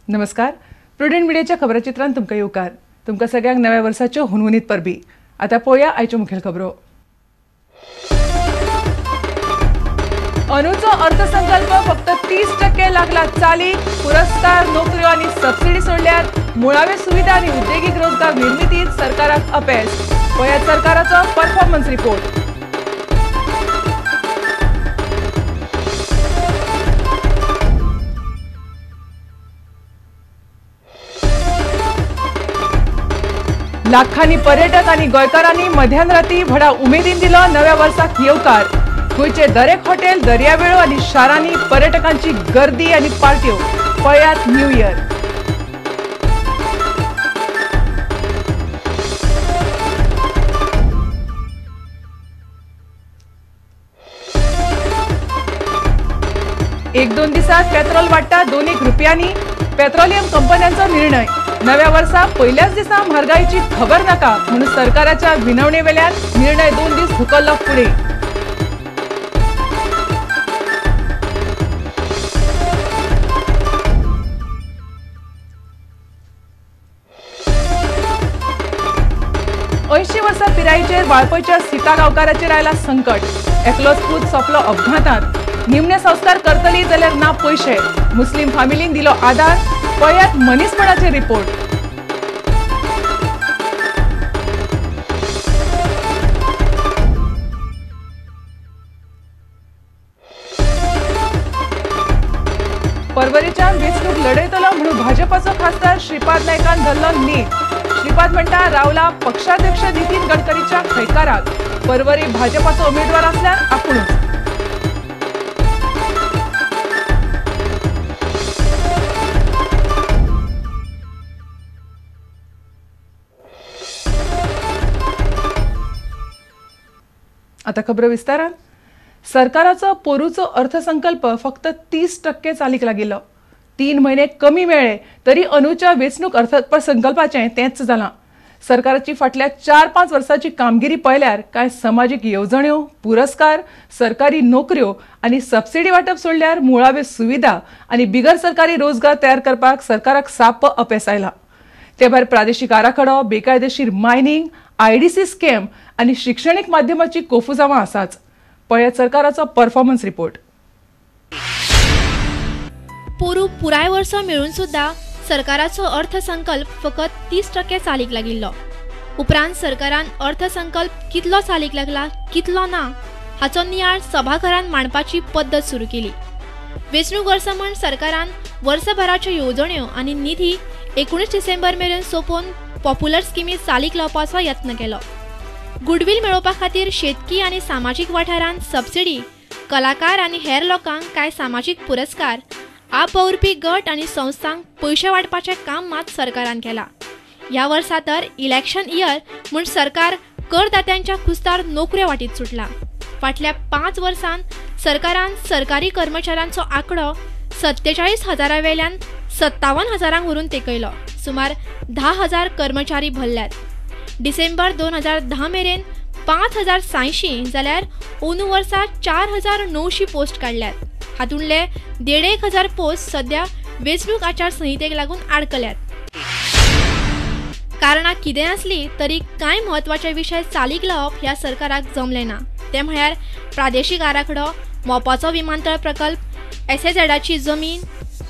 नमस्कार, प्रुडंट मिडियाच्या खबराचित्रांत तुमकां येवकार। तुमकां सगळ्यांक नव्या वर्साच्यो हुनहुनीत परबी। आतां पळोवया आयच्यो मुखेल खबरो। अनुचो अर्थसंकल्प फक्त 30% लागला चालीक। पुरस्कार, नोकऱ्यो आनी सबसिडी सोडल्यार मुळाव्यो सुविधा आनी उद्देगीक रोजगार निर्मितीत सरकाराक अपेस। पळयात सरकाराचो परफॉर्मन्स रिपोर्ट। लाखांनी पर्यटक आनी गोंयकारांनी मध्यान राती व्हडा उमेदीन दिलो नव्या वर्साक येवकार। गोंयचे दरेक हॉटेल, दर्यावेळो आनी शारांनी पर्यटकांची गर्दी आनी पार्ट्यो। पळयात न्यू इयर। एक दोन दिसात पेट्रोल वाडटा 2 रुपयांनी। पेट्रोलियम कंपन्यांचो निर्णय। नव्या वर्सा पयल्याच दिसा म्हारगाईची खबर नाका म्हणून सरकाराच्या विनवणे वेल्यान निर्णय 2 दीस धुकल्लो फुडें। ऐंशी वर्सां पिरायेचेर वाळपयच्या सीता गांवकाराचेर आयला संकट। एकलोच पूत सोंपलो अपघातांत। निमणे संस्कार करतली जाल्यार ना पयशे। मुस्लीम फामिलीन दिलो आदार। पळयात मनीसपणाचे रिपोर्ट। परवरीच्यान वेंचणूक लढयतलो म्हणून भाजपाचो खासदार श्रीपाद नायकान धरलो नेट। श्रीपाद म्हणटा रावला पक्षाध्यक्ष नितीन गडकरीच्या खैकाराक। परवरी भाजपाचो उमेदवार असल्यार आपुणूच। आता खबर विस्तारान। सरकाराचो पोरूचो अर्थसंकल्प फक्त 30% चालीक लागिल्लो। 3 म्हयने कमी मेळ्ळे तरी अनुच्या वेंचणूक अर्थसंकल्पाचें तेंच जालां। सरकाराची फाटल्या 4-5 वर्सांची कामगिरी पळयल्यार कांय समाजीक येवजण्यो, पुरस्कार, सरकारी नोकऱ्यो आनी सबसिडी वांटप सोडल्यार मुळाव्यो सुविधा आनी बिगर सरकारी रोजगार तयार करपाक सरकाराक साप्प अपेस आयला। ते भायर प्रादेशीक आराखडो, बेकायदेशीर मायनिंग, आयडीसी स्कॅम आनी शिक्षणीक माध्यमाची कोफुजावां आसाच। पळयात सरकाराचो परफॉर्मन्स रिपोर्ट। पोरू पुराय वर्स मेळून सुद्धा सरकाराचो अर्थसंकल्प फकत 30% चालीक लागिल्लो। उपरांत सरकारान अर्थसंकल्प कितलो चालीक लागला कितलो ना हाचो नियाळ सभाघरान मांडपाची पद्दत सुरू केली। वेंचणूक वर्स म्हण सरकारान वर्सभराच्यो येवजण्यो आनी निधी 19 डिसेंबर मेरेन सोंपोवन पॉप्युलर स्किमी चालीक लावपाचो यत्न केलो। गुडवील मेळोवपा खातीर शेतकी आनी सामाजीक वाठारांत सबसिडी, कलाकार आनी हेर लोकांक कांय सामाजीक पुरस्कार, आपवावुरपी गट आनी संस्थांक पयशे वांटपाचें काम मात सरकारान केलां। ह्या वर्सा तर इलेक्शन इयर म्हूण सरकार करदात्यांच्या खुस्तार नोकऱ्यो वांटीत सुटला। फाटल्या 5 वर्सांत सरकारान सरकारी कर्मचाऱ्यांचो आंकडो 47,000 वेल्यान 57,000 व्हरून तेकयलो। सुमार 10,000 कर्मचारी भरल्यात। डिसेंबर 2010 मेरेन 5,086 जाल्यार अंदू वर्सा 4,900 पोस्ट काडल्यात। हातूंतले 1,500 पोस्ट सद्या वेंचणूक आचारसंहितेक लागून आडकल्यात। कारणां कितें आसलीं तरी कांय म्हत्वाचे विशय चालीक लावप ह्या सरकाराक जमलें ना। ते म्हळ्यार प्रादेशीक आराखडो, मोपाचो विमानतळ प्रकल्प, एसएझेडाची जमीन,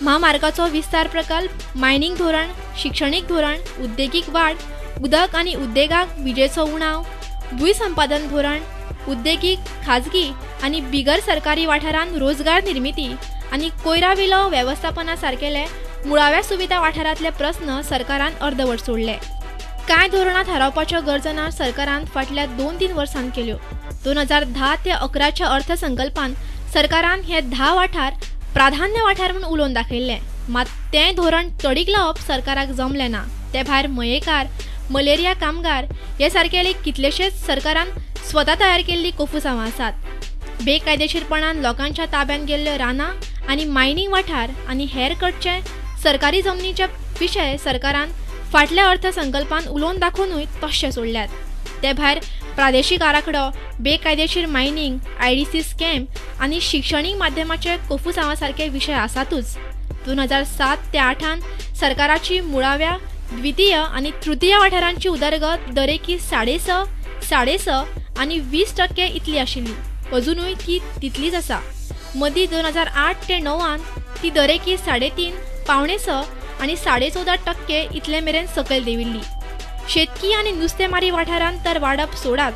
म्हामार्गाचो विस्तार प्रकल्प, मायनिंग धोरण, शिक्षणीक धोरण, उद्देगीक वाड, उदक आनी उद्देगाक विजेचो उणाव, भूंय संपादन धोरण, उद्देगीक, खाजगी आनी बिगर सरकारी वाठारांत रोजगार निर्मिती आनी कोयरा विलो वेवस्थापना सारकेले मुळाव्या सुविधा वाठारांतले प्रस्न सरकारान अर्दवट सोडले। कांय धोरणां थारावपाच्यो गरजना सरकारान फाटल्या 2-3 वर्सांत केल्यो। 2010 ते 11च्या अर्थसंकल्पान सरकारान हे 10 वाठार प्राधान्य वाठार म्हूण उलोवन दाखयल्ले, मात तें धोरण तडीक लावप सरकाराक जमलें ना। ते भायर मयेकार, मलेरिया कामगार हे सारकेले कितलेशेच सरकारान स्वता तयार केल्ली कोफुसांवां आसात। बेकायदेशीरपणान लोकांच्या ताब्यात गेल्ल्यो रानां आनी मायनिंग वाठार आनी हेर कडचे सरकारी जमनीचे विशय सरकारान फाटल्या अर्थसंकल्पान उलोवन दाखोवनूय तशे सोडल्यात। ते भायर प्रादेशीक आराखडो, बेकायदेशीर मायनिंग, आयडीसी स्कॅम आनी शिक्षणीक माध्यमाचे कोफुसांवा सारके विशय आसातूच। 2007 ते 8 सरकाराची मुळाव्या द्वितीय आनी तृतीय वाठारांची उदरगत दरेकी 6.5, 6.5 आनी 20% इतली आशिल्ली. अजुनूय ती तितलीच आसा. मदीं 2008 ते 9 ती दरेकी 3.5, 5.75 आनी 14.5% इतले मेरेन सकयल देंविल्ली. शेतकी आनी नुस्तेमारी वाठारांत तर वाडप सोडात,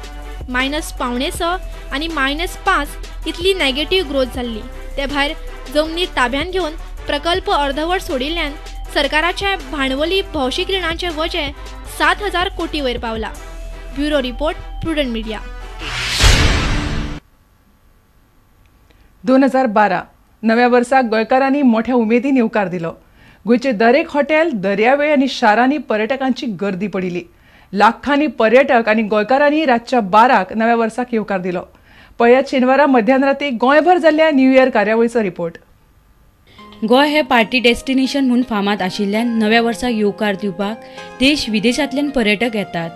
-5.75 आनी -5 इतली नेगेटीव ग्रोथ जाल्ली. ते भायर जमनी ताब्यांत घेवन प्रकल्प अर्दवट सोडिल्ल्यान सरकाराचे भांडवली भौशीक रिणांचे वजें 7,000 कोटी वयर पावला. Bureau report, Prudent Media. 2012 नव्या वर्साक गोंयकारांनी मोठ्या उमेदीन येवकार दिलो. गोंयचे दरेक हॉटेल, दर्यावेळ आनी शारांनी पर्यटकांची गर्दी पडिल्ली. लाखांनी पर्यटक आनी गोंयकारांनी रातच्या 12 नव्या वर्साक येवकार दिलो. पळयात शेनवारा मध्यान राती गोंयभर जाल्ल्या न्यू इयर कार्यावळीचो रिपोर्ट. गोंय हे पार्टी डेस्टिनेशन म्हूण फामाद आशिल्ल्यान नव्या वर्साक येवकार दिवपाक देश विदेशांतल्यान पर्यटक येतात.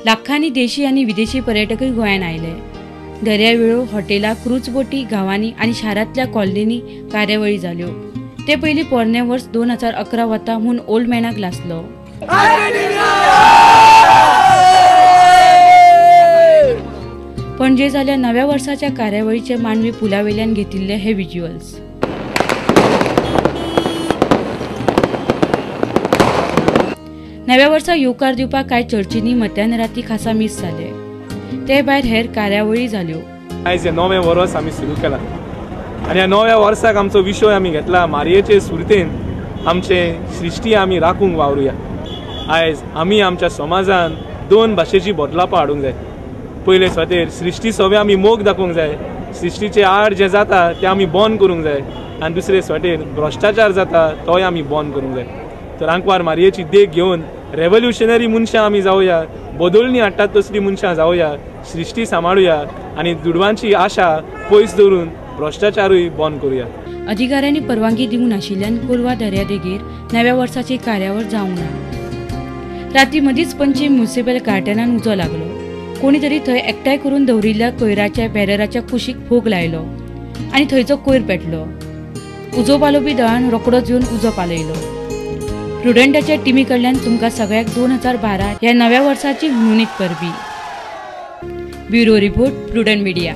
लाखांनी देशी आनी विदेशी पर्यटकूय गोंयांत आयले. दर्यावेळो, हॉटेलां, क्रूज बोटी, गांवांनी आनी शारांतल्या कॉलनींनी कार्यावळी जाल्यो. ते पयलीं पोरणें वर्स 2011 वता म्हूण ओल्ड मॅनाक लासलो. पणजे जाल्या नव्या वर्साच्या कार्यावळीचे मांडवी पुला वयल्यान घेतिल्ले हे विज्युअल्स. नव्या वर्सा येवकार दिवपाक कांय चर्चींनी मध्यान राती खासा मीस जाले. ते भायर हेर कार्यावळी जाल्यो. आयज हें नवें वर्स आमी सुरू केलां आनी ह्या नव्या वर्साक आमचो विशय आमी घेतला, मारयेचे सुरतेन आमचे सृश्टी आमी राखूंक वावरुया. आयज आमी आमच्या समाजान दोन भाशेची बदलापां हाडूंक जाय. पयले सुवातेर सृश्टी सवे आमी मोग दाखोवंक जाय, सृश्टीचे आड जें जाता तें आमी बंद करूंक जाय आनी दुसरे सुवातेर भ्रश्टाचार जाता तोय आमी बंद करूंक जाय. तर आंकवार मारयेची देख घेवन रेवोल्युशनरी मनशां आमी जावया, बदलणी हाडटात तसली मनशां जावया, सृश्टी सांबाळुया आनी दुडवांची आशा पयस दवरून भ्रश्टाचारूय बंद करुया. अधिकाऱ्यांनी परवानगी दिवंक नाशिल्ल्यान कोलवा दर्यादेगेर नव्या वर्साची कार्यावळ जावंक ना. राती मदींच पणजी म्युनिसिपल गार्डनान उजो लागलो. कोणी तरी थंय एकठांय करून दवरिल्ल्या कोयराच्या बॅरराच्या कुशीक फोग लायलो आनी थंयचो कोयर पेटलो. उजो पालोवपी दळान रोखडोच येवन उजो पालयलो. प्रुडंटाच्या टिमी कडल्यान तुमकां सगळ्यांक 2012 ह्या नव्या वर्साची हुनहुनीत परबी. Bureau report, Prudent Media.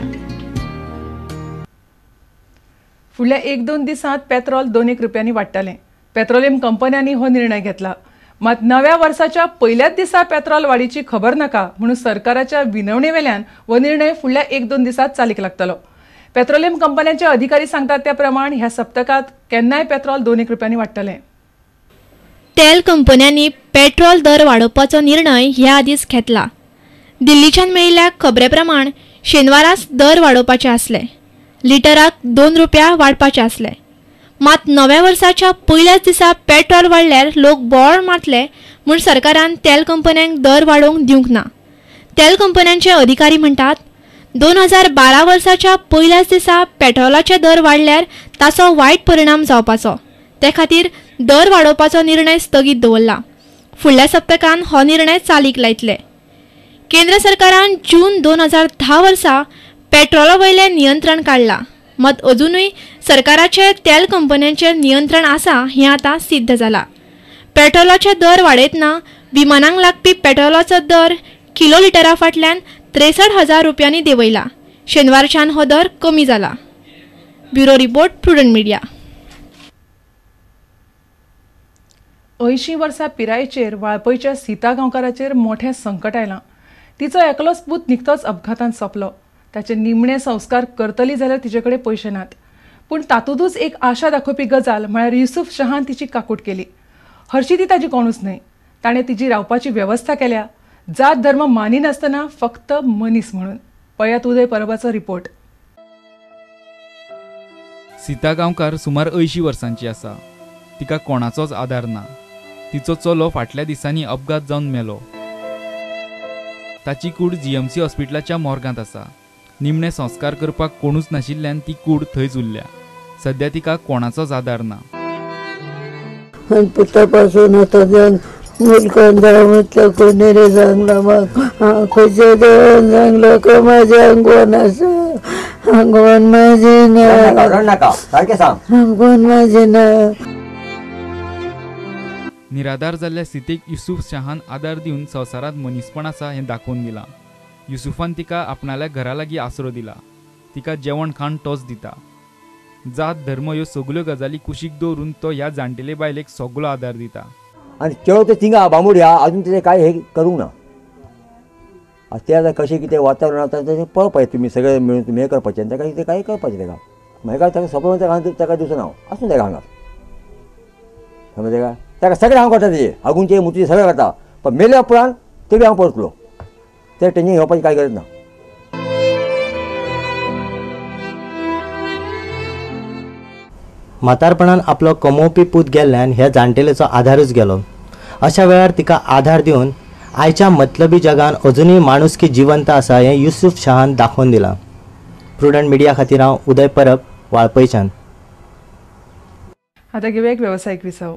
फुडल्या 1-2 दिसांत पेट्रोल 2-1 रुपयांनी वाडटलें. पेट्रोलियम कंपन्यांनी हो निर्णय घेतला. मात नव्या वर्साच्या पयल्याच दिसा पेट्रोल वाडीची खबर नाका म्हणून सरकाराच्या विनवणे वेल्यान हो निर्णय फुडल्या 1-2 दिसांत चालीक लागतलो. पेट्रोलियम कंपन्यांचे अधिकारी सांगतात त्या प्रमाण ह्या सप्तकांत केन्नाय पेट्रोल 2-1 रुपयांनी वाडटलें. तेल कंपन्यांनी पेट्रोल दर वाडोवपाचो निर्णय ह्या आदींच घेतला. दिल्लीच्यान मेळिल्ल्या खबरे प्रमाण शेनवाराच दर वाडोवपाचे आसले. लिटराक 2 रुपया वाडपाचे आसले. मात नव्या वर्साच्या पयल्याच दिसा पेट्रोल वाडल्यार लोक बोळ मारतले म्हूण सरकारान तेल कंपन्यांक दर वाडोवंक दिवंक ना. तेल कंपन्यांचे अधिकारी म्हणटात 2012 वर्साच्या पयल्याच दिसा पेट्रोलाचे दर वाडल्यार ताचो वायट परिणाम जावपाचो, ते खातीर दर वाडोवपाचो निर्णय स्थगीत दवरला. फुडल्या सप्तकान हो निर्णय चालीक लायतले. केंद्र सरकारान जून 2010 वर्सा पेट्रोला वयलें नियंत्रण काडलां. मात अजुनूय सरकाराचे तेल कंपन्यांचेर नियंत्रण आसा हें आतां सिद्ध जालां. पेट्रोलाचे दर वाडयतना विमानांक लागपी पेट्रोलाचो दर किलो लिटरा फाटल्यान 63,000 रुपयांनी देंवयला. शेनवारच्यान हो दर कमी जाला. Bureau report, Prudent Media. 80 वर्सां पिरायेचेर वाळपयच्या सीता गांवकाराचेर मोठें संकट आयलां. तिचो एकलोच पूत निकतोच अपघातान सोंपलो. ताचे निमणे संस्कार करतली जाल्यार तिचे कडेन पयशे नात. पूण तातूंतच एक आशा दाखोवपी गजाल म्हळ्यार युसुफ शहान तिची काकूट केली. हरशी ती ताजी कोणूच न्हय. ताणें तिची रावपाची वेवस्था केल्या, जात धर्म मानिनासतना फक्त मनीस म्हणून. पळयात उदय परबाचो रिपोर्ट. सीता गांवकार सुमार 80 वर्सांची आसा. तिका कोणाचोच आदार ना. तिचो चलो फाटल्या दिसांनी अपघात जावन मेलो. ताची कूड जीएमसी हॉस्पिटलाच्या मोर्गांत आसा. निमणे संस्कार करपाक कोणूच नाशिल्ल्यान ती कूड थंयच उरल्या. सध्या तिका कोणाचोच आदार ना. पुता पासून आतां जावन मुलकान म्हटलं कोणी रे सांगला म्हाका, खंयच्या देवान सांगला का माझ्या आंगवण आसा, आंगवण माझे ना, आंगवण माझे ना. निराधार जाल्ल्या सीतेक युसूफ शाहान आदार दिवन संवसारांत मनीसपण आसा हें दाखोवन दिलां. युसुफान तिका आपणाल्या घरा लागीं आसरो दिला. तिका जेवण खाण तोच दिता. जात धर्म ह्यो सगल्यो गजाली कुशीक दवरून तो ह्या जाणटेले बायलेक सगलो आदार दिता. आनी चेडो ते थिंगा बांबोडी आहा, अजून तेजें कांय हें करूंक ना. ते आतां कशें कितें वातावरण आतां तें पळोवपाचें तुमी सगळें मेळून तुमी हें करपाचें आनी ताका कितें कांय करपाचें ताका मागीर काय ताका सोंपें ताका ताका दिवचो ना हांव, आसूं ताका हांगा समजलें काय. ताका सगळें हांव करता, तेजें आगूनचें मुतीचें सगळें करता, पण मेल्या उपरांत ते बी हांव परतलो, तें टेंशन घेवपाची कांय गरज ना. म्हातारपणान आपलो कमोवपी पूत गेल्ल्यान ह्या जाणटेलेचो आधारूच गेलो. अशा वेळार तिका आधार दिवन आयच्या मतलबी जगान अजुनूय माणुसकी जिवंत आसा हें युसूफ शाहान दाखोवन दिलां. प्रुडंट मिडिया खातीर हांव उदय परब, वाळपयच्यान. आतां घेवया एक वेवसायीक विसव.